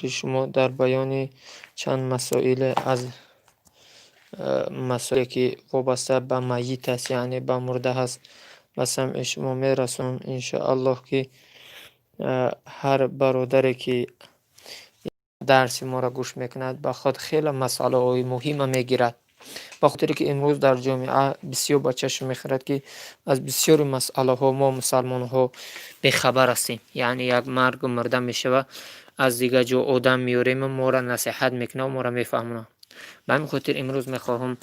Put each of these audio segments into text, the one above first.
Шумо дар баёни чанд масоиле аз масоиле, ки вобаста ба майит аст, яъне ба мурда ҳаст, ба самъи шумо мерасонам. Иншоаллоҳ, ки ҳар бародаре, ки дарси моро гӯш мекунад, ба худ хеле масъалаҳои муҳима мегирад, ба хотире ки имрӯз дар ҷомеа бисёр ба чашм мехӯрад, ки аз бисёри масъалаҳо мо, мусалмонҳо, бехабар ҳастем. Яъне як маргу мурда мешавад, аз дигар ҷо одам меорему моро насиҳат мекунад, моро мефаҳмонад. Ба ҳамин хотир имрӯз мехоҳам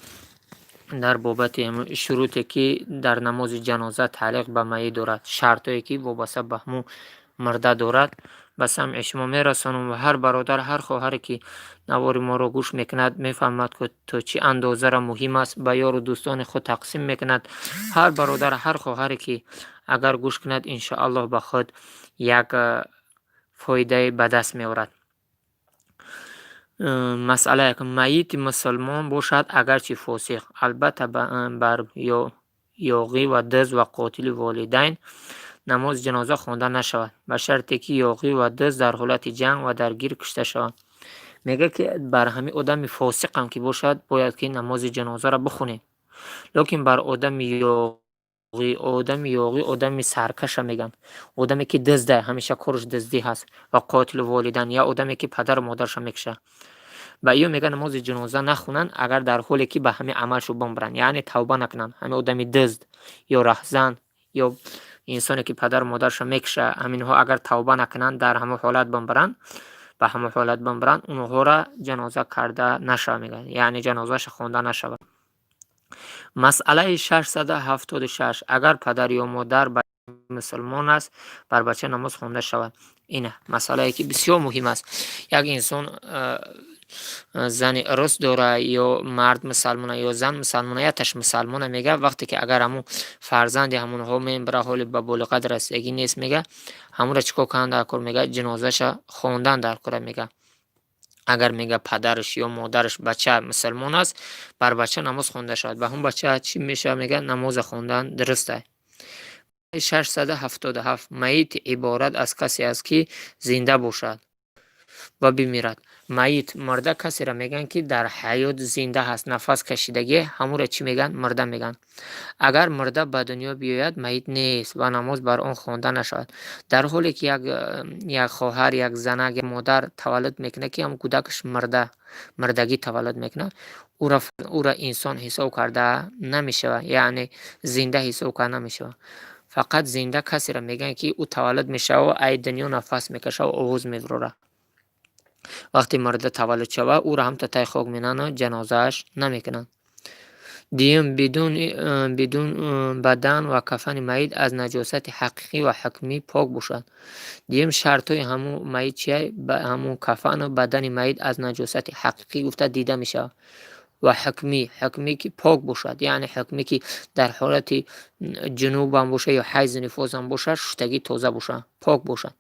дар бобати шуруте, ки дар намози ҷаноза тааллиқ ба майит дорад, шартҳое, ки вобаста ба ҳамун мурда дорад, ба самъи шумо мерасонам ва ҳар бародар, ҳар хоҳаре, ки навори моро гӯш мекунад, мефаҳмад, ки то чӣ андозаро муҳим аст, ба ёру дӯстони худ тақсим мекунад. Ҳар бародар, ҳар хоҳаре, ки агар гӯш кунад, иншоаллоҳ, ба худ як фоидае ба даст меорад. Масъала якум: майити мусулмон бошад, агарчи фосиқ. Албатта, бар ёғӣ ва дузд ва қотили волидайн намози ҷаноза хонда нашавад, ба шарте ки ёғӣ ва дузд дар ҳолати ҷанг ва даргир кушта шаванд. Мегӯяд, ки бар ҳамин одами фосиқам ки бошад, бояд ки намози ҷанозаро бихонем, лекин бар одами ёғӣ. Одами ёғӣ одами саркаша мегӯянд, одаме ки дузда, ҳамеша кораш дуздӣ ҳаст, ва қотили волидайн, я одаме ки падару модараша мекушад. Ба ё мегӯяд, намози ҷаноза нахонанд, агар дар ҳоле ки ба ҳамин амалшо бимбаранд, яъне тавба накунанд. Ҳамин одами дузд ё раҳзан ё инсоне ки падару модараша мекуша, ҳаминҳо агар тавба накунанд, дар ҳамон ҳолат бимбаранд, ба ҳамон ҳолат бимбаранд, онҳоро ҷаноза карда нашавад, мегӯяд, яъне ҷанозаша хонда нашавад. Масъалаи 676: агар падар ё модар мусулмон аст, бар бача намоз хонда шавад. Ина масъалае, ки бисёр муҳим аст. Як инсон зани рус дора, ё мард мусалмона, ё зан мусалмона, якташ мусалмона, мега, вақте ки агар ҳамун фарзанди ҳамонҳо мембара, ҳоли ба болиғат расидагӣ нест, мега, ҳамонро чӣ кор кардан дар кор? Мега, ҷинозаша хондан дар кора. Мега, агар, мега, падараш ё модараш бача мусалмон аст, бар бача намоз хонда шавад. Ба ҳамон бача чӣ мешавад? Мега, намоза хондан дуруст аст. 677: майит иборат аз касе аст, ки зинда бошад ва бимирад. Майит, мурда касеро мегӯянд, ки дар ҳаёт зинда ҳаст, нафас кашидагӣ, ҳамонро чӣ мегӯянд? Мурда мегӯянд. Агар мурда ба дунё биёяд, майит нест ва намоз бар он хонда нашавад. Дар ҳоле ки як хоҳар, як занак, як модар таваллуд мекунад, ки ҳамон кӯдакаш мурда, мурдагӣ таваллуд мекунад, ӯро инсон ҳисоб карда намешавад, яъне зинда ҳисоб карда намешавад. Фақат зинда касеро мегӯянд, ки ӯ таваллуд мешавад, ай дунё нафас мекашад, овоз мебарорад. Вақте мурда таваллуд шавад, ӯро ҳамта тай хок менану ҷанозааш намекунанд. Дуюм: бидун бадан ва кафани майит аз наҷосати ҳақиқӣ ва ҳукмӣ пок бошад. Дуюм шартҳои ҳамун майит чия? Ҳамун кафану бадани майит аз наҷосати ҳақиқӣ гуфта дида мешавад ва ҳукмӣ, ҳукмӣ ки пок бошад, яъне ҳукмӣ, ки дар ҳолати ҷунубам бошад ё ҳайзу нифосам бошад, шуштагӣ тоза бошад, пок бошад.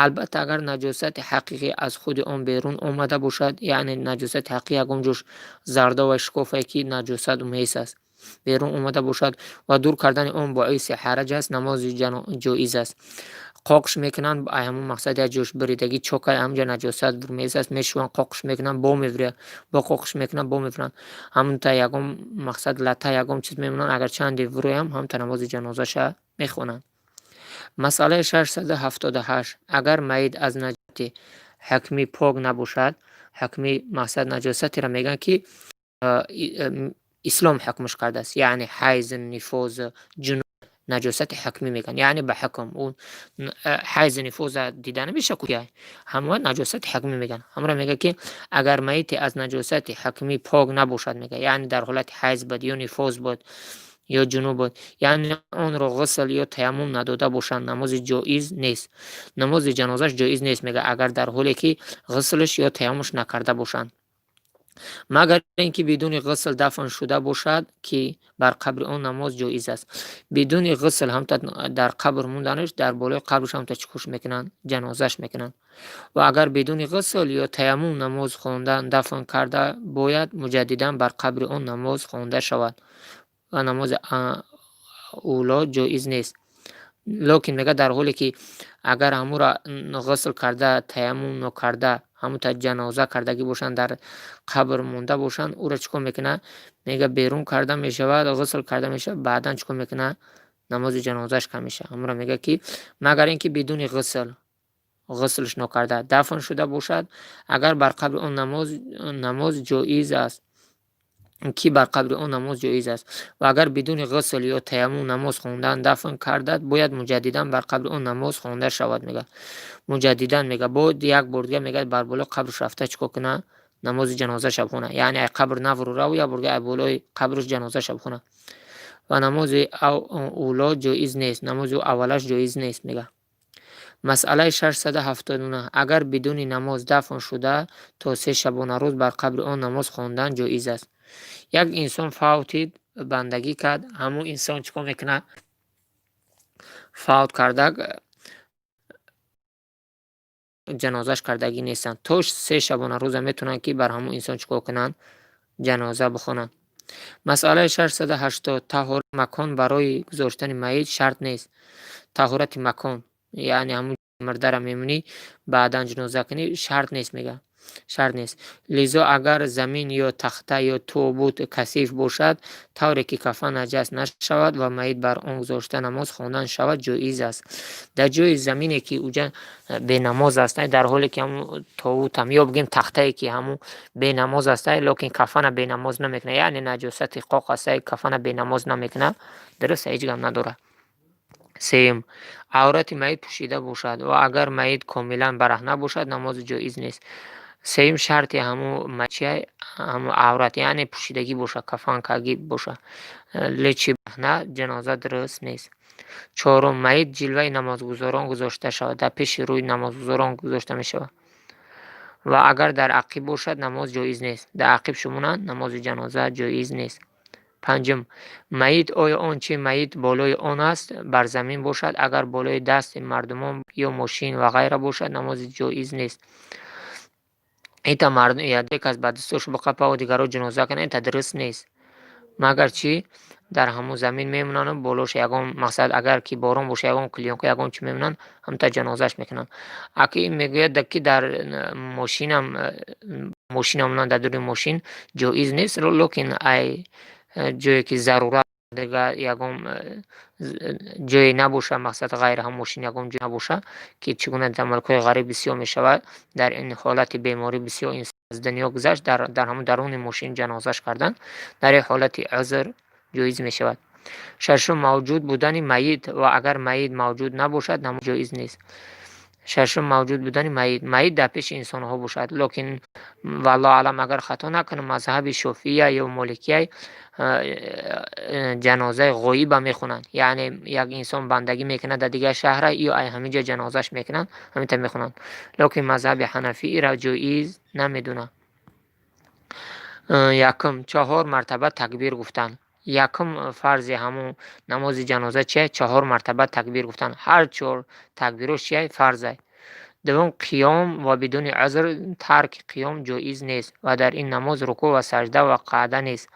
Албатта, агар наҷосати ҳақиқӣ аз худи он берун омада бошад, яъне наҷосати ҳақиқӣ ягон ҷош зардова шикофае, ки наҷосат меҳис аст, берун омада бошад ва дур кардани он боиси ҳараҷ аст, намози ҷоиз аст. Қоқш мекунанд, ҳамон мақсад як ҷош буридагӣ чокай, ҳамҷа наҷосат меҳис аст, мешӯянд, қоқш мекунанд, бо мебуряд, бо қоқш мекунанд, бо мебуранд, ҳамунта ягон мақсад лата, ягон чиз мемонанд, агар чанде вуроям, ҳамта намози ҷанозаша мехонанд. Масъалаи 678: агар майит аз наҷосати ҳукмӣ пок набошад. Ҳукмӣ мақсад наҷосатеро мегӯянд, ки ислом ҳукмш кардааст, яъне ҳайз, нифоз, ҷунуб наҷосати ҳукмӣ мегӯянд, яъне ба ҳукм. Ӯ ҳайзу нифоза дида намешавад ку, ҳамон наҷосати ҳукмӣ мегӯянд. Ҳамонро мегӯяд, ки агар майите аз наҷосати ҳукмӣ пок набошад, мегӯяд, яъне дар ҳолати ҳайз буд ё нифоз буд ё ҷунуб буд, яъне онро ғусл ё таяммум надода бошанд, намози ҷоиз нест, намози ҷанозаш ҷоиз нест, мегӯяд, агар дар ҳоле ки ғуслш ё таяммумш накарда бошанд, магар ин ки бидуни ғусл дафн шуда бошад, ки бар қабри он намоз ҷоиз аст. Бидуни ғусл ҳамта дар қабр монданаш, дар болои қабрш ҳамта чӣ кӯш мекунанд? Ҷанозаш мекунанд. Ва агар бидуни ғусл ё таяммум намоз хондан дафн карда, бояд муҷаддидан бар қабри он намоз хонда шавад ва намози уло ҷоиз нест. Лекин, мегӯяд, дар ҳоле ки агар ҳамура ғусл карда, таяммум нокарда, Ҳамута ҷаноза кардагӣ бошанд, дар қабр монда бошанд, ӯро чӣ кор мекунад? Мега, берун карда мешавад, ғусл карда мешавад, баъдан чӣ кор мекунад? Намози ҷанозааш кам мешавад. Ҳамуро мега, ки магар ин ки бидуни ғусл, ғуслш нокарда дафн шуда бошад. Агар бар қабри он намоз ҷоиз аст, ки бар қабри он намоз ҷоиз аст, ва агар бидуни ғусл ё таяммум намоз хондан дафн кардад, бояд муҷаддидан бар қабри он намоз хонда шавад, мега. Муҷаддидан, мега, бояд як бор дига, мега, бар болои қабрш рафта чӣ кор кунад? Намози ҷанозаша бихонад. Яъне ай қабр навурураву як бор дига ай болои қабрш ҷанозаша бихонад. Ва намози уло ҷоиз нест, намози аввалаш ҷоиз нест, мега. Масъалаи 679. Агар бидуни намоз дафн шуда, то 3 шабонарӯз бар қабри он намоз хондан ҷоиз аст. Як инсон фавтид, бандагӣ кард. Ҳамун инсон чӣ кор мекунад? Фавт кардак, ҷанозаш кардагӣ нестанд. То 3 шабонарӯза метавонанд, ки бар ҳамун инсон чӣ кор кунанд? Ҷаноза бихонанд. Масъалаи 680. Таҳорати макон барои гузоштани майит шарт нест. Таҳорати макон, яъне ҳамун мурдара мемонӣ, баъдан ҷаноза кунӣ, шарт нест, мега, шарт нест. Лизо агар замин ё тахта ё тобут касиф бошад, тавре ки кафан наҷас нашавад ва майит бар он гузошта намоз хондан шавад, ҷоиз аст. Дар ҷои замине, ки уҷа бенамоз аст, дар ҳоле ки ҳамун тобутам ё бигем тахтае, ки ҳамун бенамоз аст, лекин кафана бенамоз намекунад, яъне наҷосати қоқ аст, кафана бенамоз намекунад, дуруст, ҳеҷ гап надорад. Сеюм, аврати майит пӯшида бошад ва агар майит комилан бараҳна бошад, намози ҷоиз нест. Сеюм шарти ҳамун чия? Ҳамун аврат, яъне пӯшидагӣ бошад, кафанкагӣ бошад. Лечи бараҳна ҷаноза дуруст нест. Чорум, майит ҷилваи намозгузорон гузошта шавад, дар пеши рӯи намозгузорон гузошта мешавад. Ва агар дар ақиб бошад, намоз ҷоиз нест. Дар ақиб шумонанд, намози ҷаноза ҷоиз нест. Панҷум, майит оё он чи майит болои он аст, бар замин бошад, агар болои дасти мардумон ё мошин ва ғайра бошад, намози ҷоиз нест. Ита мардум як кас ба дастошо биқапаву дигарро ҷаноза кунад, ита дуруст нест. Магар чӣ, дар ҳамун замин мемонанду болош ягон мақсад, агар ки борон боша, ягон клеёнка, ягон чӣ мемонанд, ҳамта ҷанозааш мекунанд. Аки мегӯяд, ки дар мошинам, мошина монанд, дар дури мошин ҷоиз нест, лекин ай ҷое ки зарурат дига ягон ҷое набошад, мақсад, ғайри ҳам мошин ягон ҷо набошад, ки чӣ гуна дар мулкҳои ғариб бисёр мешавад, дар ин ҳолати беморӣ бисёр инсон аз дунё гузашт, дар ҳамун даруни мошин ҷанозаш карданд, дар ин ҳолати узр ҷоиз мешавад. Шашум, мавҷуд будани майит ва агар майит мавҷуд набошад, намоз ҷоиз нест. Шашум, мавҷуд будани майит, майит дар пеши инсонҳо бошад, лекин валлоҳу аълам, агар хато накунам, мазҳаби шофия ё моликия ҷанозаи ғоиба мехонанд, яъне як инсон бандагӣ мекунад дар дигар шаҳра, ё ай ҳамин ҷо ҷанозаш мекунанд, ҳаминта мехонанд, лекин мазҳаби ҳанафӣ ира ҷоиз намедонад. Якум, чаҳор мартаба такбир гуфтан. Якум фарзи ҳамун намози ҷаноза чия? Чаҳор мартаба такбир гуфтан. Ҳар чор такбирош чия? Фарзай. Дуввум, қиём ва бидуни узр тарки қиём ҷоиз нест ва дар ин намоз рукӯъ ва саҷда ва қаъда нест.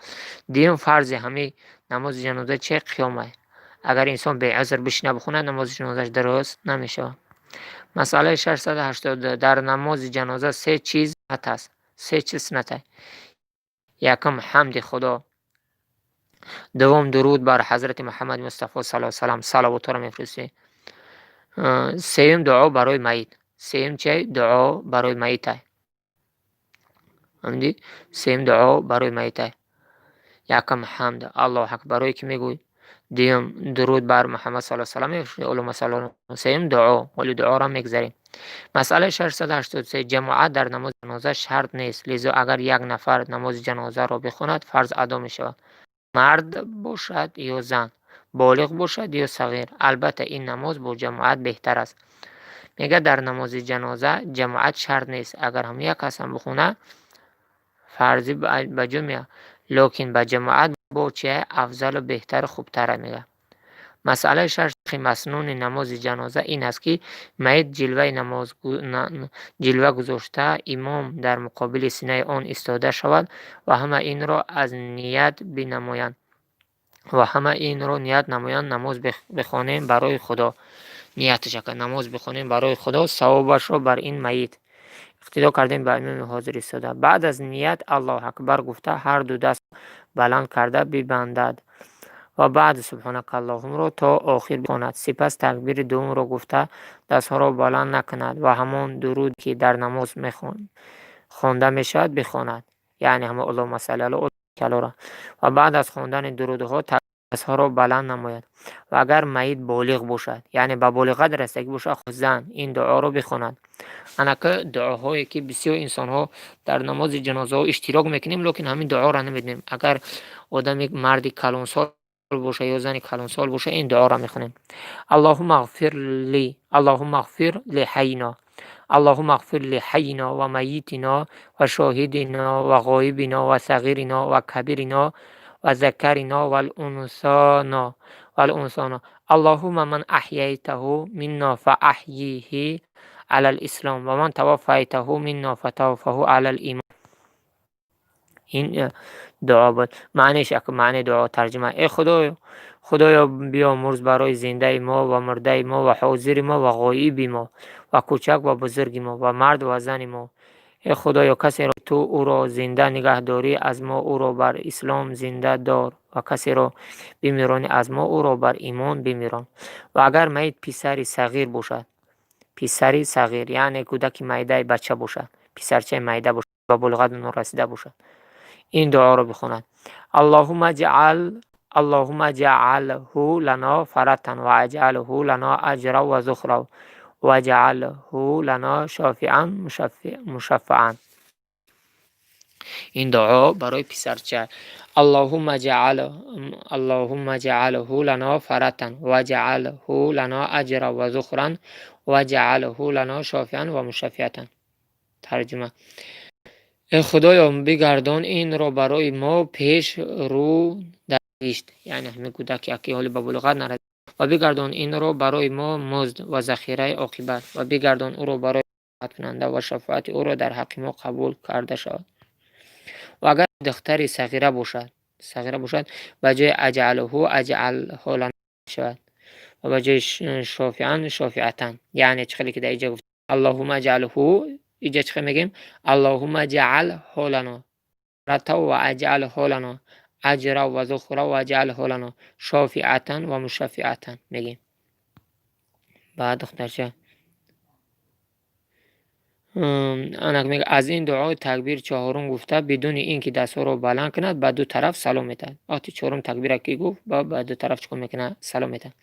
Дуюм фарзи ҳамин намози ҷаноза чия? Қиёмай. Агар инсон беузр бишина бихонад, намози ҷанозааш дуруст намешавад. Масъалаи 682. Дар намози ҷаноза се чиз суннат аст. Се чиз суннат. Якум, ҳамди Худо. Дуввум, дуруд бар ҳазрати Муҳаммади Мустафо саллаллоҳу алайҳи васаллам, салавотҳоро мефиристӣ. Сеюм, дуо барои майит. Сеюм чи? Дуо барои майитай. Фаҳмидӣ? Сеюм, дуо барои майитай. Якум, ҳамд, Аллоҳу акбар, барое ки мегӯй. Дуюм, дуруд бар Муҳаммад саллаллоҳу алайҳи васаллам. Сеюм, дуо. Ҳоли дуоро мегзарем. Масъалаи 683. Ҷамоат дар намози ҷаноза шарт нест, лизо агар як нафар намози ҷанозаро бихонад, фарз адо мешавад. Мард бошад ё зан, болиғ бошад ё сағир. Албатта, ин намоз бо ҷамоат беҳтар аст. Мегӯяд, дар намози ҷаноза ҷамоат шарт нест. Агар ҳам як касам бихонад, фарзӣ ба ҷо меояд. Лекин ба ҷамоат бо чи афзалу беҳтару хубтара, мегӯяд. Масъалаи шаши маснуни намози ҷаноза ин аст, ки майит ҷилваи ҷилва гузошта, имом дар муқобили синаи он истода шавад ва ҳама инро аз ният бинамоянд ва ҳама инро ният намоянд: намоз бихонем барои Худо. Нияташа намоз бихонем барои Худо, савобашро бар ин майит. Иқтидо кардем ба имоми ҳозир истода. Баъд аз ният Аллоҳу акбар гуфта, ҳар ду даст баланд карда бибандад ва баъд Субҳонакаллоҳумро то охир бихонад. Сипас такбири дуввумро гуфта, дастҳоро баланд накунад ва ҳамон дуруд, ки дар намоз хонда мешавад, бихонад. Яъне ҳамон Аллоҳумма салли ало ва баъд аз хондани дурудҳо дастҳоро баланд намояд. Ва агар майит болиғ бошад, яъне ба болиғат расидагӣ бошад, зан ин дуоро бихонад. Анака дуоҳое, ки бисёр инсонҳо дар намози ҷанозаҳо иштирок мекунем, лекин ҳамин дуоро намедонем. Агар одами марди калонсол боша ё зани калонсол боша, ин дуоро мехонем. اللهم اغفر لي اللهم اغفر لحينا اللهم اغفر لحينا وميتنا وشاهدنا وغائبنا وصغيرنا وكبيرنا وذكرنا وأنثانا وأنثانا اللهم من أحييته منا فأحيه على الإسلام ومن توفيته منا فتوفه على الإيمان. Ин дуо буд. Маъниш, маънии дуо, тарҷима: Э Худоё, Худоё, биёмурз барои зиндаи мо ва мурдаи мо ва ҳозири мо ва ғоиби мо ва кӯчак ва бузурги мо ва мард ва зани мо. Э Худоё, касеро ту ӯро зинда нигаҳ дорӣ аз мо, ӯро бар ислом зинда дор ва касеро бимиронӣ аз мо, ӯро бар имон бимирон. Ва агар майит писари сағир бошад, писари сағир, яъне кӯдаки майдаи бача бошад, писарчаи майда бошад, ба булуғат норасида бошад, ин дуоро бихонад: اللهم اجعل اللهم اجعله لنا فرطا واجعله لنا أجرا وذخرا واجعله لنا شافعا مشفعا. Ин дуо барои писарча: اللهم اجعل اللهم اجعله لنا فرطا واجعله لنا أجرا وذخرا واجعله لنا شافعا ومشفعا. Тарҷума: Э Худоё, бигардон инро барои мо пешрӯ дар биҳишт, яъне ҳамин кӯдаке, ки ҳоли ба булуғат нарасида, ва бигардон инро барои мо музд ва захираи оқибат ва бигардон ӯро барои кунанда ва шафоати ӯро дар ҳаққи мо қабул карда шавад. Ва агар духтари сағира бошад, ба ҷои اجعله اجعله لنا шавад ва ба ҷои شافعا شافعة. Яъне чӣ хеле ки дар иҷа гуфт اللهم اجعله, иҷа чӣ хел мегӯем? اللهم اجعله لنا فرطا واجعله لنا أجرا وذخرا واجعله لنا شافعة ومشفعة мегӯем. Баъд духтарча анак мега: аз ин дуо такбири чаҳорум гуфта, бидуни ин ки дастҳоро баланд кунад, ба ду тараф салом медиҳад. Вақти чорум такбира ки гуфт, ба ду тараф чӣ кор мекунад? Салом медиҳад.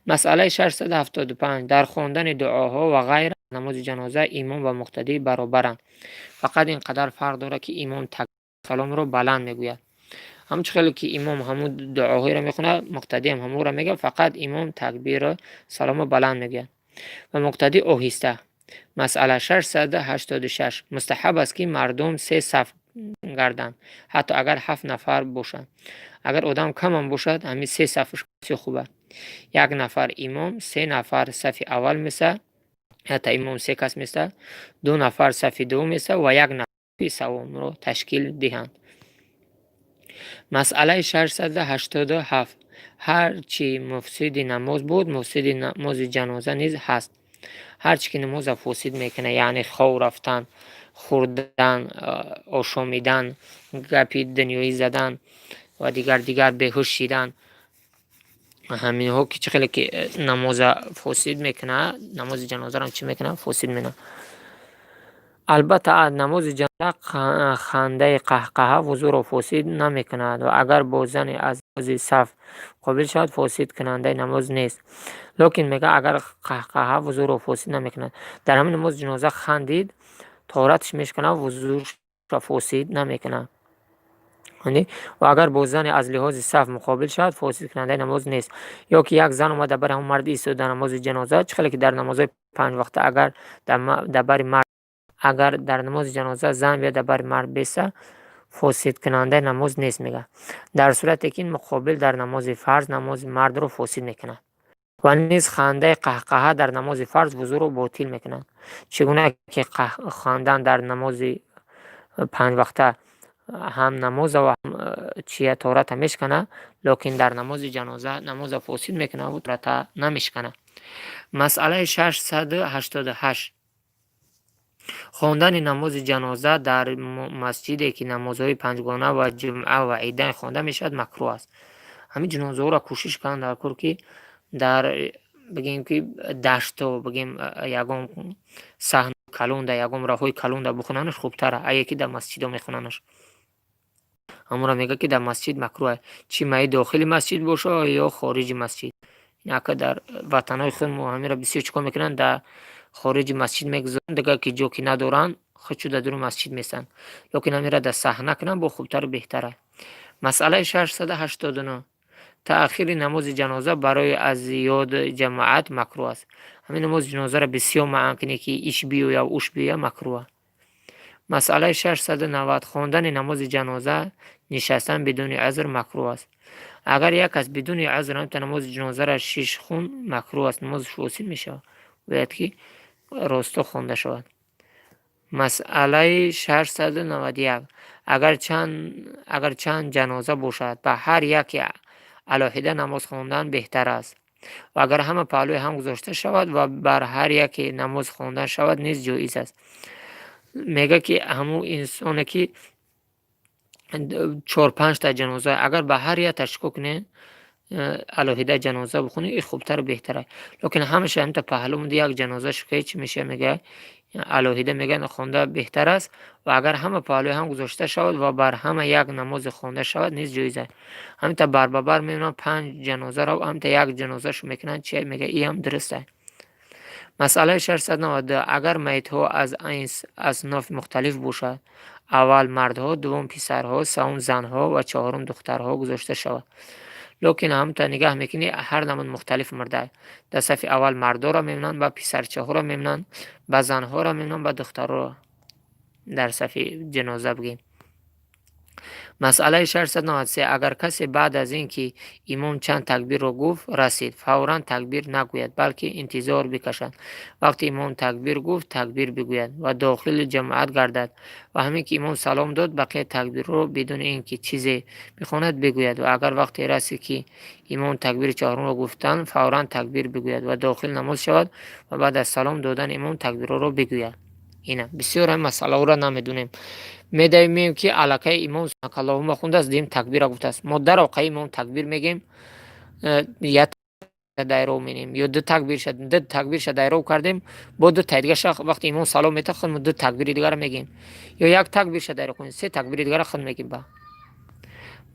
Масъалаи 675. Дар хондани дуоҳо ва ғайра намози ҷаноза имом ва муқтадӣ баробаранд, фақат ин қадар фарқ дорад, ки имом саломро баланд мегӯяд. Ҳамон чӣ хеле ки имом ҳамун дуоҳоеро мехонад, муқтадиам ҳамонро мегӯяд, фақат имом такбиру саломро баланд мегӯяд ва муқтадӣ оҳиста. Масъала 686. Мустаҳаб аст, ки мардум се саф гарданд, ҳатто агар ҳафт нафар бошанд. Агар одам камам бошад, ҳамин се сафш бисёр хуб аст. Як нафар имом, се нафар сафи аввал месад, ҳатто имом се кас месад, ду нафар сафи дуввум месад ва як нафари севумро ташкил диҳанд. Масъалаи 687. Ҳар чӣ муфсиди намоз буд, муфсиди намози ҷаноза низ ҳаст. Ҳар чӣ ки намоза фосид мекунад, яъне хов рафтан, хӯрдан, ошомидан, гапи дунёӣ задан ва дигар дигар, беҳуш шидан, ҳаминҳо ки чӣ хеле ки намоза фосид мекунад, намози ҷанозаро чӣ мекунад? Фосид менамояд. Албатта, намози ҷаноза хандаи қаҳқаҳа вузӯро фосид намекунад ва агар бо зане аз лиҳози саф қобил шавад, фосидкунандаи намоз нест. Лекин мегӯяд, агар қаҳқаҳа вузӯро фосид намекунад, дар ҳамин намози ҷаноза хандид, тоҳораташ мешиканад, вузӯшро фосид намекунад. Ва агар бо зане аз лиҳози саф муқобил шавад, фосидкунандаи намоз нест. Ё ки як зан омад дар бари ҳамон мард истод дар намози ҷаноза, чӣ хеле ки дар намозҳои панҷвақта агар дар бари мард, агар дар намози ҷаноза зан биёяд, дар бари мард беста, фосидкунандаи намоз нест, мегӯяд. Дар сурате ки ин муқобил дар намози фарз намози мардро фосид мекунад. Ва низ хандаи қаҳқаҳа дар намози фарз вузӯро ботил мекунад. Чӣ гуна ки хандан дар намози панҷвақта ҳам намоза ва ҳам чия тоҳората мешиканад, лекин дар намози ҷаноза намоза фосид мекунад, тоҳората намешиканад. Масъалаи 688. Хондани намози ҷаноза дар масҷиде, ки намозҳои панҷгона ва ҷумъа ва идайн хонда мешавад, макрӯҳ аст. Ҳамин ҷанозаҳоро кӯшиш кунанд дар кор, ки дар, бигем, ки дашто, бигем, ягон саҳн калонда, ягон роҳҳои калонда бихонанаш хубтара, ае ки дар масҷидо мехонанаш. Ҳамонро мегӯяд, ки дар масҷид макрӯҳ аст, чӣ майит дохили масҷид боша ё хориҷи масҷид. Ака, дар ватанҳои худ мо ҳаминро бисёр чӣ кор мекунанд? Дар хориҷи масҷид мегузоранд, дигар ки ҷо ки надоранд, худшо дар дуруни масҷид местанд. Лекин ҳаминро дар саҳна кунанд, бо хубтару беҳтар аст. Масъалаи 689. Таъхири намози ҷаноза барои аз ёд ҷамоат макрӯҳ аст. Ҳамин намози ҷанозаро бисёр маъан кунӣ, ки иш биёя, уш биёя, макрӯҳ аст. Масъалаи 690. Хондани намози ҷаноза нишастан бидуни узр макрӯҳ аст. Агар як кас бидуни узр ҳамта намози ҷанозаро шиш хун, макрӯҳ аст, намозаш фосид мешавад, бояд ки росто хонда шавад. Масъалаи 691. Агар чанд ҷаноза бошад, ба ҳар яке алоҳида намоз хондан беҳтар аст ва агар ҳама паҳлӯи ҳам гузошта шавад ва бар ҳар яке намоз хонда шавад, низ ҷоиз аст. Мегӯяд, ки ҳамун инсоне ки чор панҷта ҷаноза, агар ба ҳар якташ чӣ кор кунед, алоҳида ҷаноза бихонӣ, и хубтару беҳтар аст. Лекин ҳамаша ҳамта паҳлӯ монда, як ҷаноза шуд, чӣ мешавад? Мегӯяд, алоҳида мегӯянд, хонда беҳтар аст ва агар ҳама паҳлӯи ҳам гузошта шавад ва бар ҳама як намозе хонда шавад, низ ҷоиз аст. Ҳамта барбабар мемонанд панҷ ҷанозаро, ҳамта як ҷанозашу мекунанд, чи мегӯяд, иам дуруст аст. Масъалаи 692. Агар майитҳо аз аснофи мухталиф бошад, аввал мардҳо, дуввум писарҳо, севум занҳо ва чаҳорум духтарҳо гузошта шавад. Лекин ҳамта нигаҳ мекунӣ, ҳар намуд мухталиф мурда. Дар сафи аввал мардоро мемонанд, ба писарчаҳоро мемонанд, ба занҳоро мемонанд, ба духтарҳоро дар сафи ҷаноза, бигем. Масъалаи 693. Агар касе баъд аз ин ки имом чанд такбирро гуфт расид, фавран такбир нагӯяд, балки интизор бикашад. Вақте имом такбир гуфт, такбир бигӯяд ва дохили ҷамоат гардад ва ҳамин ки имом салом дод, бақияи такбирро бидуни ин ки чизе бихонад, бигӯяд ва агар вақте расид, ки имом такбири чаҳорумро гуфтанд, фавран такбир бигӯяд ва дохили намоз шавад ва баъд аз салом додани имом такбирҳоро бигӯяд. Ина бисёр ҳамин масъалаҳоро намедонем. Медавем, ки аллакай имом субҳанакаллоҳумма хондааст, дим такбира гуфтааст. Мо дар воқеъ имом такбир мегӯем, як дайров менем ё ду такбирша дайров кардем, бо ду таи дигаша вақте имом салом метад, худ мо ду такбири дигара мегӯем ё як такбирша дайров кунем, се такбири дигара худ мегӯем. Ба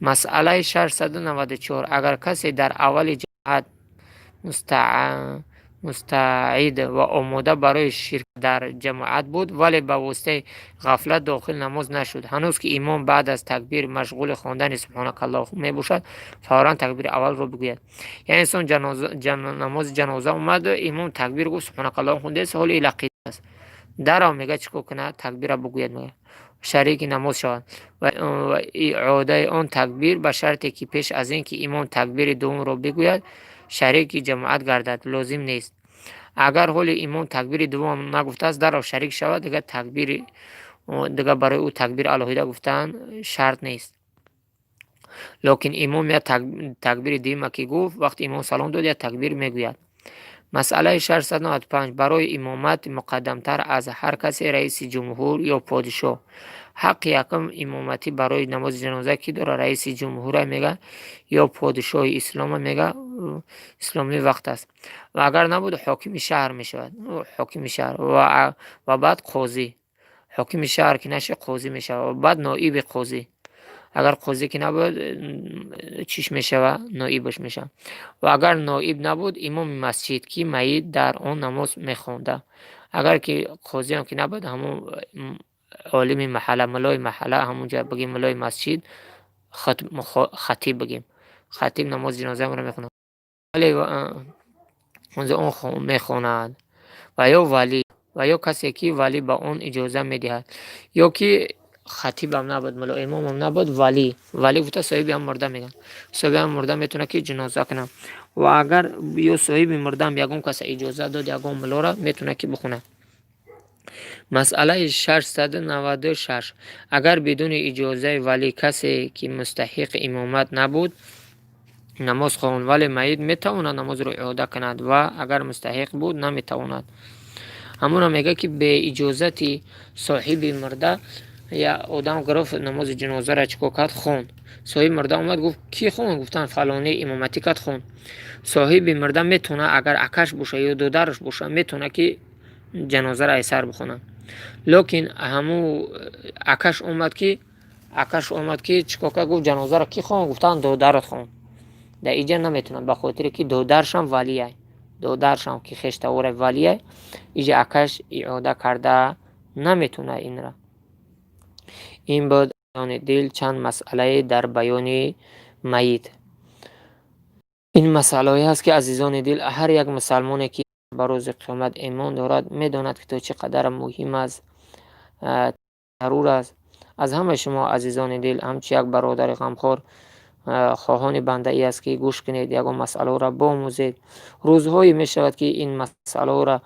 масъалаи 694. Агар касе дар аввали ҷамоат мустаъид ва омода барои ширкат дар ҷамоат буд, вале ба воситаи ғафлат дохил намоз нашуд, ҳанӯз ки имом баъд аз такбир машғули хондани субҳонакаллоҳум мебошад, фавран такбири аввалро бигӯяд. Яъне инсон намози ҷаноза омад, имом такбир гуфт, субҳонакаллоҳум хондааст, ҳоли илақид аст. Дарав мегӯяд, чӣ кор кунад? Такбира бигӯяд, мегӯяд, шарики намоз шавад ва иъодаи он такбир ба шарте ки пеш аз ин ки имом такбири дуввумро бигӯяд, шарики ҷамоат гардад, лозим нест. Агар ҳоли имом такбири дуввум нагуфтааст, дарав шарик шавад, дигар такбири дигар барои ӯ такбири алоҳида гуфтан шарт нест. Лекин имом як такбири дуюма ки гуфт, вақте имом салом дод, як такбир мегӯяд. Масъалаи 695. Барои имомат муқаддамтар аз ҳар касе раиси ҷумҳур ё подишоҳ. Ҳаққи якум имоматӣ барои намози ҷаноза кӣ дорад? Раиси ҷумҳура мега ё подишоҳи ислома мега, исломии вақт аст. Ва агар набуд, ҳокими шаҳр мешавад, ҳокими шаҳр ва баъд қозӣ. Ҳокими шаҳр ки нашуд, қозӣ мешавад ва баъд ноиби қозӣ. Агар қозӣ ки набуд, чиш мешавад? Ноибаш мешавад. Ва агар ноиб набуд, имоми масҷид, ки майит дар он намоз мехонда. Агар ки қозиам ки набуд, ҳамун олими маҳалла, муллои маҳалла, ҳамунҷа, бигем, муллои масҷид, хатиб, бигем, хатиб намози ҷанозаамро мехонад, вале он мехонад ва ё валӣ ва ё касе ки валӣ ба он иҷоза медиҳад. Ё ки хатибам набуд, мулло имомам набуд, валӣ. Валӣ гуфта соҳиби ҳам мурда мегӯянд. Соҳиби ҳам мурда метавонад ки ҷаноза кунад ва агар ё соҳиби мурдаам ягон каса иҷоза дод, ягон муллоро, метавонад ки бихонад. Масъалаи 696. Агар бидуни иҷозаи валӣ касе ки мустаҳиқи имомат набуд, намоз хонд, вале майит метавонад намозро иъода кунад ва агар мустаҳиқ буд, наметавонад. Ҳамонро мегӯяд, ки бе иҷозати соҳиби мурда як одам гирифт, намози ҷанозаро чӣ кор кард? Хонд. Соҳиби мурда омад, гуфт: «Кӣ хонд?» Гуфтанд: «Фалонӣ имоматӣ кард, хонд». Соҳиби мурда метавонад, агар акаш боша ё додараш боша, метавонад, ки ҷанозаро айсар бихонад. Лекин ҳамун акаш омад, ки чӣ кор кард? Гуфт: «Ҷанозаро кӣ хонд?» Гуфтанд: «Додарат хонд». Дар иҷа наметавонад, ба хотире ки додаршам валияй, додаршам, ки хештавора, валияй. Иҷа акаш иода карда наметавонад инра. Ин буд дил чанд масъалае дар баёни майит. Ин масъалаҳое ҳаст, ки, азизони дил, ҳар як мусалмоне, ки ба рӯзи қиёмат имон дорад, медонад, ки то чӣ қадар муҳим аст, зарур аст. Аз ҳамаи шумо, азизони дил, ҳамчун як бародари ғамхор, хоҳони бандаӣ аст, ки гӯш кунед, ягон масъалаҳоро биомӯзед. Рӯзҳое мешавад, ки ин масъалаҳоро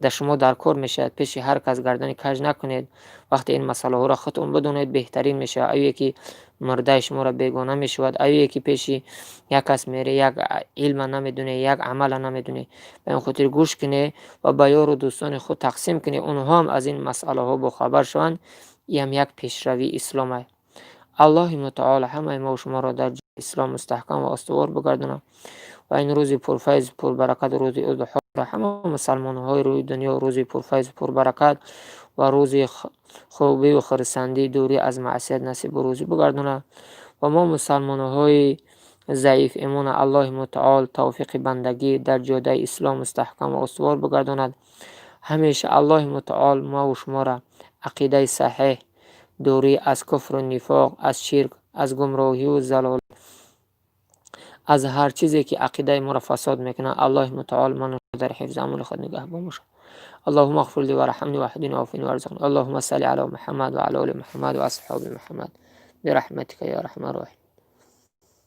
дар шумо дар кор мешавад. Пеши ҳар кас гардани каҷ накунед. Вақте ин масъалаҳоро худтон бидонед, беҳтарин мешавад. Ае ки мурдаи шуморо бегона мешавад, ае ки пеши як кас мере, як илма намедонед, як амала намедонед. Ба ин хотир гӯш кунед ва ба ёру дӯстони худ тақсим кунед, онҳо ҳам аз ин масъалаҳо бохабар шаванд. Иам як пешравии ислом аст. Аллоҳи мутаол ҳамаи мо шуморо дар ислом мустаҳкам ва устувор бигардонад ва ин рӯзи пурфайзу пурбаракат, рӯзи Удҳоро, ҳама мусалмонҳои рӯи дунё рӯзи пурфайзу пурбаракат ва рӯзи хубиву хурсандӣ, дурӣ аз маъсият насибу рӯзӣ бигардонад ва мо мусалмонҳои заиф имона Аллоҳи мутаол тавфиқи бандагӣ дар ҷодаи ислом мустаҳкам ва устувор бигардонад. Ҳамеша Аллоҳи мутаол мову шуморо ақидаи саҳеҳ, дурӣ аз куфру нифоқ, аз ширк, аз гумроҳиву залолат, аз ҳар чизе, ки ақидаи моро фасод мекунад, Аллоҳи мутаол ману дар ҳифзи амони худ нигаҳбон бошад. اللهم اغفر لي وارحمني واهدني وعافني وارزقني. اللهم صل على محمد وعلى ال محمد واصحاب محمد برحمتك يا ارحم الراحمين.